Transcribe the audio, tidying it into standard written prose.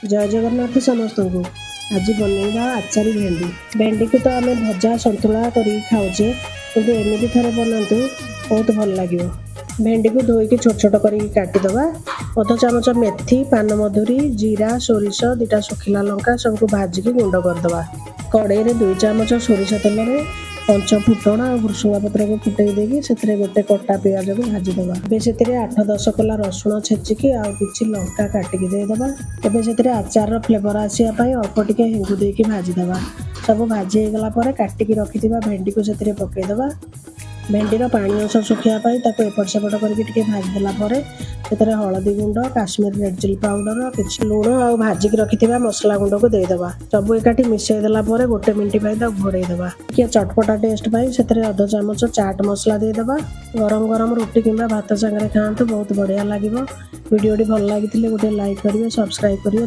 ଜୟ ଜଗନ୍ନାଥ ସମସ୍ତଙ୍କୁ। ଆଜି ବନେଇବା ଆଚାରୀ ଭେଣ୍ଡି। ଭେଣ୍ଡିକୁ ତ ଆମେ ଭଜା, ସନ୍ତୁଳା କରିକି ଖାଉଛେ, କିନ୍ତୁ ଏମିତି ଥରେ ବନାନ୍ତୁ, ବହୁତ ଭଲ ଲାଗିବ। ଭେଣ୍ଡିକୁ ଧୋଇକି ଛୋଟ ଛୋଟ କରିକି କାଟିଦେବା। ଅଧ ଚାମଚ ମେଥି, ପାନମଧୁରୀ, ଜିରା, ସୋରିଷ, 2ଟା ଶୁଖିଲା ଲଙ୍କା ସବୁକୁ ଭାଜିକି ଗୁଣ୍ଡ କରିଦେବା। କଡ଼େଇରେ 2 ଚାମଚ ସୋରିଷ ତେଲରେ ପଞ୍ଚ ଫୁଟଣ ଆଉ ଭୃଷୁଙ୍ଗା ପତ୍ରକୁ ଫୁଟେଇ ଦେଇକି ସେଥିରେ ଗୋଟେ କଟା ପିଆଜକୁ ଭାଜିଦେବା। ଏବେ ସେଥିରେ 8-10 କୋଲା ରସୁଣ ଛେଚିକି ଆଉ କିଛି ଲଙ୍କା କାଟିକି ଦେଇଦେବା। ଏବେ ସେଥିରେ ଆଚାରର ଫ୍ଲେଭର ଆସିବା ପାଇଁ ଅଳ୍ପ ଟିକେ ହେଙ୍ଗୁ ଦେଇକି ଭାଜିଦେବା। ସବୁ ଭାଜି ହେଇଗଲା ପରେ କାଟିକି ରଖିଥିବା ଭେଣ୍ଡିକୁ ସେଥିରେ ପକେଇଦେବା। ଭେଣ୍ଡିର ପାଣି ଅଂଶ ଶୁଖିବା ପାଇଁ ତାକୁ ଏପଟ ସେପଟ କରିକି ଟିକେ ଭାଜିଦେଲା ପରେ ସେଥିରେ ହଳଦୀ ଗୁଣ୍ଡ, କାଶ୍ମୀର ରେଡ୍ ଚିଲି ପାଉଡ଼ର, କିଛି ଲୁଣ ଆଉ ଭାଜିକି ରଖିଥିବା ମସଲା ଗୁଣ୍ଡକୁ ଦେଇଦେବା। ସବୁ ଏକାଠି ମିଶାଇ ଦେଲା ପରେ ଗୋଟେ ମିନିଟ୍ ପାଇଁ ତାକୁ ଘୋଡ଼େଇ ଦେବା। ଟିକେ ଚଟପଟା ଟେଷ୍ଟ ପାଇଁ ସେଥିରେ ଅଧ ଚାମଚ ଚାଟ୍ ମସଲା ଦେଇଦେବା। ଗରମ ଗରମ ରୁଟି କିମ୍ବା ଭାତ ସାଙ୍ଗରେ ଖାଆନ୍ତୁ, ବହୁତ ବଢ଼ିଆ ଲାଗିବ। ଭିଡ଼ିଓଟି ଭଲ ଲାଗିଥିଲେ ଗୋଟେ ଲାଇକ୍ କରିବେ, ସବସ୍କ୍ରାଇବ୍ କରିବେ।